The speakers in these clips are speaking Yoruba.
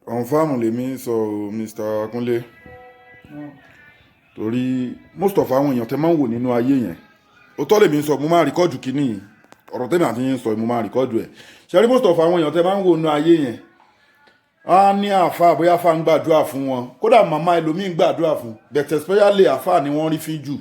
Confirm lèmi sọ o, Mr. Kunle, torí most of àwọn èèyàn tẹ máa ń wò nínú ayé yẹn, ó tọ́ lèmi sọ, mo máa record kínní yìí. Ọ̀rọ̀ tẹ́mi àti yín sọ, mo máa record ẹ̀. Ṣe rí most of àwọn èèyàn tẹ máa ń wò nínú ayé yẹn, á ní àáfà, bóyá àáfà ń gbàdúrà fún wọn, kódà màmá ẹlòmíì ń gbàdúrà fún, but especially àáfà ni wọ́n rí fín jù.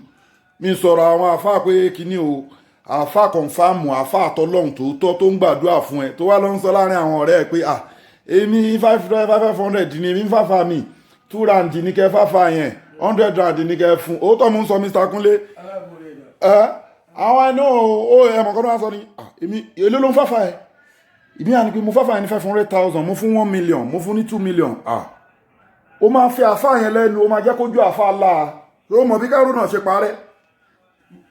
Mi sọ̀rọ̀ àwọn àáfà pé kínní o, àáfà confirm, àáfà àtọlọ́hun tòótọ́ tó ń gbàdúrà fún ẹ, tó wá lọ ń sọ láàrin àwọn ọ̀rẹ́ ẹ pé, "Ah, èmi five five 500 ni èmi ń fàfà mi, 2 rand ní kẹ́ fàfà yẹn, 100 rand ní kẹ́ fún." Òótọ́ mo ń sọ, Mr. Kunle. Ẹ àwọn ẹni ó ẹ mọ̀ kọ́ tó wá sọ ni, "Ah, èmi èló ló ń fàfà ẹ?" Ìbí àná pé mo fàfà yẹn ní 500,000, mo fún 1 million, mo fún ní 2 million. Ah, ó máa fi àfà yẹn lẹ́nu, ó máa jẹ́ kójú àfà láà. Ó mọ̀ bí kárò náà ṣe parẹ́,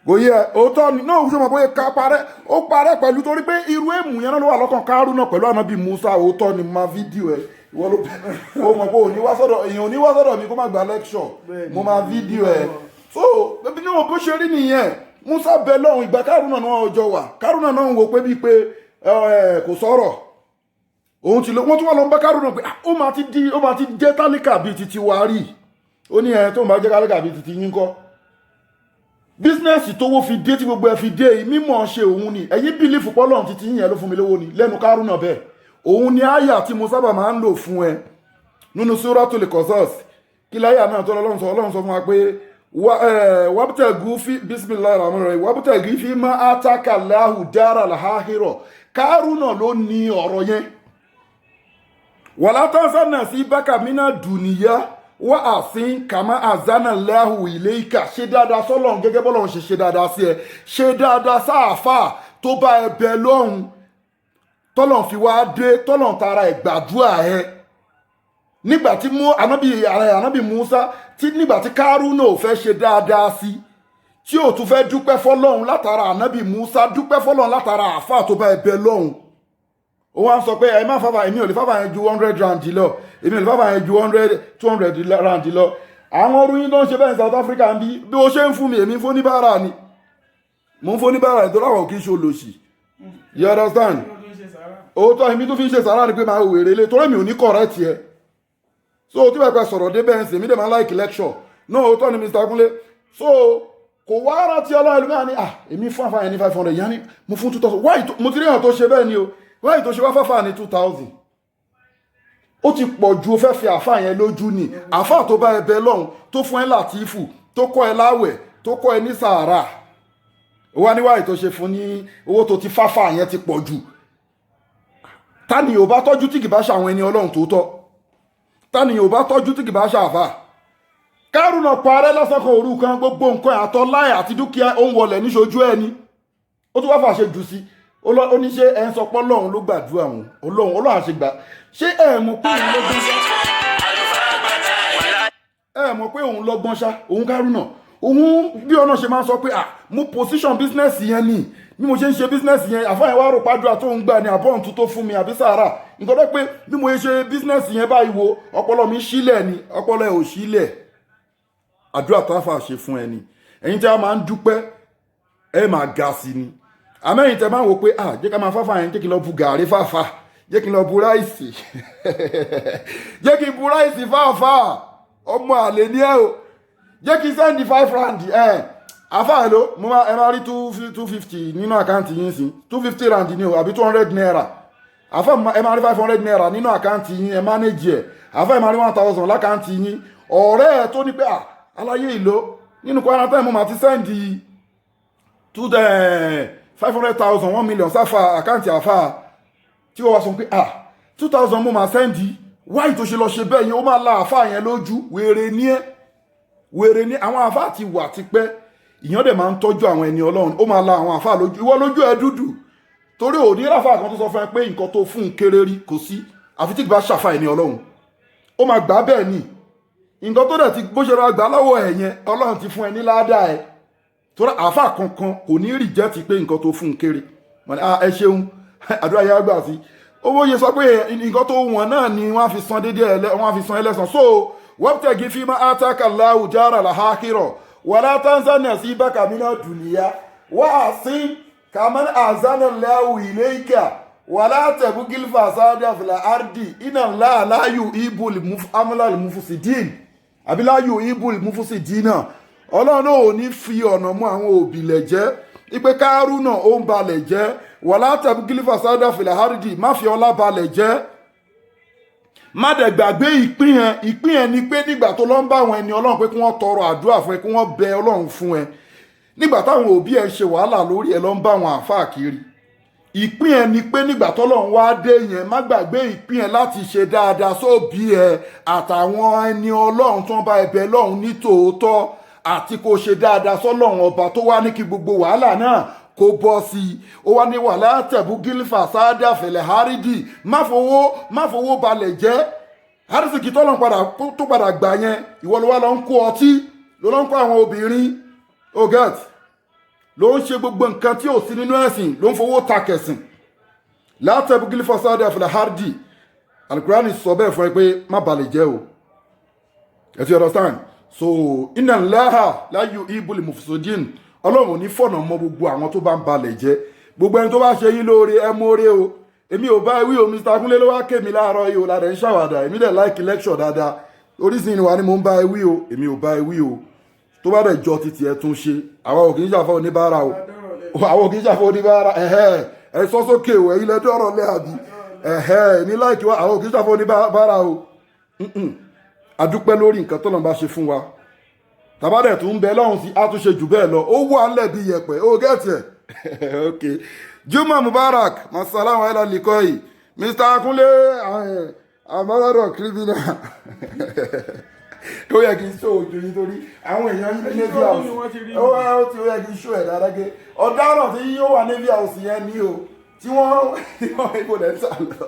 kò yẹ. Òótọ́ ni náà, ṣe mọ̀ bóyá ká parẹ́, ó parẹ́ pẹ̀lú, torí pé irú èmù yẹn náà ló wà lọ́kàn kárù náà pẹ̀lú ànábì Musa. Òótọ́ ni, máa fídíò ẹ̀. Ìwọ ló ó mọ̀ pé òní wá sọ́dọ̀ èèyàn, òní wá sọ́dọ̀ mi kó má gba lecture, mo máa fídíò ẹ̀. So bí ní wọn bó ṣe rí nìyẹn. Musa bẹ lọ́hùn ìgbà kárù náà náà ọjọ́ wà, kárù náà náà ń wo pé bíi pé kò sọ̀rọ̀ òun ti lọ. Wọ́n tún wà lọ ń bá kárù náà pé, "Ah, ó máa ti di, ó máa ti jẹ́ tálíkà bíi titi wa rí." Ó ní ẹ tó ń bá jẹ́ tálíkà bíi titi yín kọ́, business tówó fi dé tí gbogbo ẹ fi dé yìí, mímọ̀ ṣe òun ni. Ẹ̀yin believe pọ́lọ́run títí yín yẹn ló fún mi lówó ni lẹ́nu kárù náà bẹ́ẹ̀. Òun ni àyà tí mo sábà máa ń lò fún ẹ nínú Suratul Qasas. Kí láyà náà tó lọ́lọ́run sọ? Ọlọ́run sọ fún wa pé wabtaghu fi, bismillahir rahmanir rahim, wabtaghi fi ma ataka Allahu daral akhirah. Kárù náà ló ní ọ̀rọ̀ yẹn. Wala tansa nasibaka mina dunya wa ahsin kama ahsana Allahu ilayka. Ṣe dáadáa sọ́lọ́run gẹ́gẹ́ bọ́lọ́run ṣe ṣe dáadáa sí ẹ. Ṣe dáadáa sáàfà tó bá ẹ bẹ lọ́hùn, tọ́lọ́run fi wá dé, tọ́lọ́run tara ẹ̀ gbàdúrà ẹ. Nígbà tí mú anabi anabi Musa tí, nígbà tí Kárúnà ò fẹ́ ṣe dáadáa sí, tí ò tún fẹ́ dúpẹ́ fọlọ́run látara anabi Musa, dúpẹ́ fọlọ́run látara àáfàá tó bá ẹ bẹ lọ́hùn, ó wá ń sọ pé ẹ má fàfà, èmi ò lè fàfà yẹn ju 100 rand lọ, èmi ò lè fàfà yẹn ju 100, 200 rand lọ. Àwọn orúyìn tó ń ṣe bẹ́ẹ̀ ní South Africa ń bí bí ó ṣe ń fún mi, èmi ń fún oníbàárà ni, mo ń fún oníbàárà nítorí àwọn kì í ṣe olòṣì, you understand? Òótọ́ èmi tó fi ń ṣe sàrà ni pé máa wèrè lé, torí mi ò ní correct yẹ. So tí bàbá sọ̀rọ̀ dé bẹ́ẹ̀ ń sè mí dẹ̀ máa like lecture no. Òótọ́ ni, Mr. Kunle. So kò wá rántí ọlọ́run. Ẹlòmíràn ni, "Ah, èmi fún àfààní ní 500 yẹn ni, mo fún 2,000." Wáyé mo ti rí èèyàn tó ṣe bẹ́ẹ̀ ni o. Wáyé tó ṣe wá fáfà ní 2,000, ó ti pọ̀ ju. O fẹ́ fi àfà yẹn lójú ni. Àfà tó bá ẹ bẹ lọ́hùn, tó fún ẹ látìfù, tó kọ́ ẹ láwẹ̀, tó kọ́ ẹ ní sàárà, ó wá ní wáyé tó ṣe fún ní owó tó ti fáfà yẹn ti pọ̀ jù. Ta ni ò bá tọ́jú tí kì bá ṣe àwọn ẹni ọlọ́run tòótọ́? Ta ni ò bá tọ́jú tí kì bá ṣàfà? Kárùnà parẹ́ lọ́sàn kan òru kan, gbogbo nǹkan àtọ́ láì àti dúkìá ó ń wọlẹ̀ níṣojú ẹni. Ó tún wá fàṣẹ jù sí. Ó ní ṣé ẹ ń sọ pé Ọlọ́run ló gbàdúrà òun? Ọlọ́run, Ọlọ́run àṣegbà. Ṣé ẹ mọ̀ pé òun lọ́gbọ́n? Ẹ mọ̀ pé òun lọ́gbọ́n ṣá, òun kárùnà òun bí ọ̀nà ṣe máa ń sọ pé, "Ah, mo position business yẹn ni bí mo ṣe ń ṣe business yẹn." Àfáà yẹn wá rò pàdúrà tó ń gbà ní àbọ̀ ọ̀tún tó fún mi àbí sàárà nǹkan tó pé bí mo ṣe business yẹn báyìí, wo ọpọlọ mi sílẹ̀ ni, ọpọlọ ẹ̀ ò sílẹ̀. Àdúrà tó àfà ṣe fún ẹni, ẹ̀yin tí a máa ń dúpẹ́, ẹ máa ga sí ni. Àmẹ́yìn tẹ máa ń wò pé, "Ah, jẹ́ ká máa fáfà yẹn, jẹ́ kí n lọ bu gàrí fáfà, jẹ́ kí n lọ bu rice, jẹ́ kí n bu rice fáfà," ọmọ àlè ní ẹ o. "Jẹ́ kí n send 5 rand ẹ̀ àfà ló mo máa, ẹ máa rí 250 nínú account yín sí, 250 rand ni o, àbí 200 naira. Àfà, ẹ máa rí 500 naira nínú account yín, ẹ manage ẹ̀. Àfà, ẹ máa rí 1,000 l' account yín. Ọ̀rẹ́ ẹ̀ tó ní pé, "À aláyé ìlò nínú quarantine, mo máa ti send two 500,000, 1 million sáfà account." Àfà tí wọ́n wá sọ pé, "Ah, 2,000 mo máa send, wáyé tó ṣe lọ ṣe bẹ́ẹ̀ yẹn?" Ó máa la àfà yẹn lójú. Wèrè ní ẹ́, wèrè ní. Àwọn àfà ti wà tipẹ́, ìyẹn dẹ̀ máa ń tọ́jú àwọn ẹni ọlọ́run. Ó máa la àwọn àfà lójú. Ìwọ lójú ẹ dúdú torí òní ráfà kan tó sọ fún ẹ pé nǹkan tó fún un kéré rí, kò sí, àfi tí kì bá ṣàfà ẹni ọlọ́run. Ó máa gbà bẹ́ẹ̀ ni. Nǹkan tó dẹ̀ ti bó ṣe ra gbà lọ́wọ́ ẹ̀ yẹn, ọlọ́run ti fún ẹ ní ládàá ẹ, torí àfà kankan kò ní reject pé nǹkan tó fún un kéré. Wọ́n ní, "Ah, ẹ ṣeun, àdúrà yẹn gbà sí." Owó yẹ sọ pé nǹkan tó wọ̀n náà ni wọ́n á fi san déédéé ẹ, wọ́n á fi san ẹlẹ́sàn. So wabtaghi fima ataka Allahu dara al-akhirah wala tansa nasibaka mina dunya wa ahsin kama ahsana Allahu ilayka. Wàlá tẹ̀bú gílfà sáádà fìlà ardi iná ńlá láàyò ibùl amúlàlì mufusidin àbí láàyò ibùl mufusidin náà. Ọlọ́run náà ò ní fi ọ̀nà mú àwọn òbílẹ̀ jẹ́ ipe Kárúnà ó ń balẹ̀ jẹ́. Wàlá tẹ̀bú gílfà sáádà fìlà ardi, má fi ọlá balẹ̀ jẹ́, má dẹ̀ gbàgbé ìpín yẹn. Ìpín yẹn ni pé nígbà tó lọ ń bá àwọn ẹni Ọlọ́run pé kí wọ́n tọrọ àdúrà fún ẹ, kí wọ́n bẹ Ọlọ́run fún ẹ, nígbà táwọn òbí ẹ ń ṣe wàhálà lórí ẹ, lọ ń bá àwọn àáfàá kiri, ìpín ẹ ni pé nígbà tọ́lọ́run wá dé yẹn, má gbàgbé ìpín ẹ láti ṣe dáadáa sóbí ẹ àtàwọn ẹni Ọlọ́run tó ń bá ẹbẹ lọ́hùn ní tòótọ́, àti kó ṣe dáadáa sọ́lọ́run ọba tó wá ní kí gbogbo wàhálà náà kó bọ́ sí i. Ó wá ní wàhálà tẹ̀bú gílífà sáádà fẹ̀lẹ̀ hárídì, má fowó balẹ̀ jẹ́. Àrísìkì tọ́lọ́run padà tó padà gbà yẹn, ìwọ ló wá lọ ń kó ọtí, ló lọ ń kó àwọn obìnrin, oh get, ló ń ṣe gbogbo nǹkan tí ò sí nínú ẹ̀sìn, ló ń fowó ta kẹ̀sìn. Látẹ̀bú gílífà sáádà fẹ̀lẹ̀ hárídì, Alukurani sọ bẹ́ẹ̀ fún ẹ pé má balẹ̀ jẹ́ o. Ẹ ti understand? So inna Allaha la yuhibbul mufsidin. Ọlọ́run ò ní fọ̀nà mọ́ gbogbo àwọn tó bá ń balẹ̀ jẹ́. Gbogbo ẹni tó bá ṣe yín lóore, ẹ mórè o. Èmi ò bá wí o. Mr. Kunle ló wá ké mi láàárọ̀ yìí o, ládẹ̀ ń ṣàwàdà. Èmi dẹ̀ like lecture dáadáa. Orísun ìwà ni mò ń bá ẹ wí o. Èmi ò bá ẹ wí o. Tó bá dẹ̀ jọ títì ẹ tún ṣe. Àwa ò kì í ṣàfẹ́ oníbàárà o, àwa ò kì í ṣàfẹ́ oníbàárà. Ẹ̀hẹ́, ẹ sọ sókè o. Ẹ̀yin lẹ dọ́rọ̀ lẹ́ àbí? Ẹ̀hẹ́, èmi like wa. Àwa ò kì í ṣàfẹ́ oníbàárà o. Adúpẹ́ lórí nǹkan tọ́lọ́run bá ṣe fún wa. Tàbádẹ̀ tún ń bẹ lọ́hùn sí, àtúnṣe jù bẹ́ẹ̀ lọ. Ó wà ńlẹ̀ bí yẹpẹ̀ ó gẹ̀ẹ́tì ẹ̀. Ok, Juma Mubarak, masalamu ala likoi. Mr. Akunle, ambassador criminal, ó yẹ kí n ṣó ojú yín torí àwọn èèyàn yín ní Navy House. Ó ti ó yẹ kí n ṣó ẹ̀ dáadáa gé ọ̀daràn tí yóò wà Navy House yẹn ní o, tí wọ́n ibo lẹ́ ń sà lọ.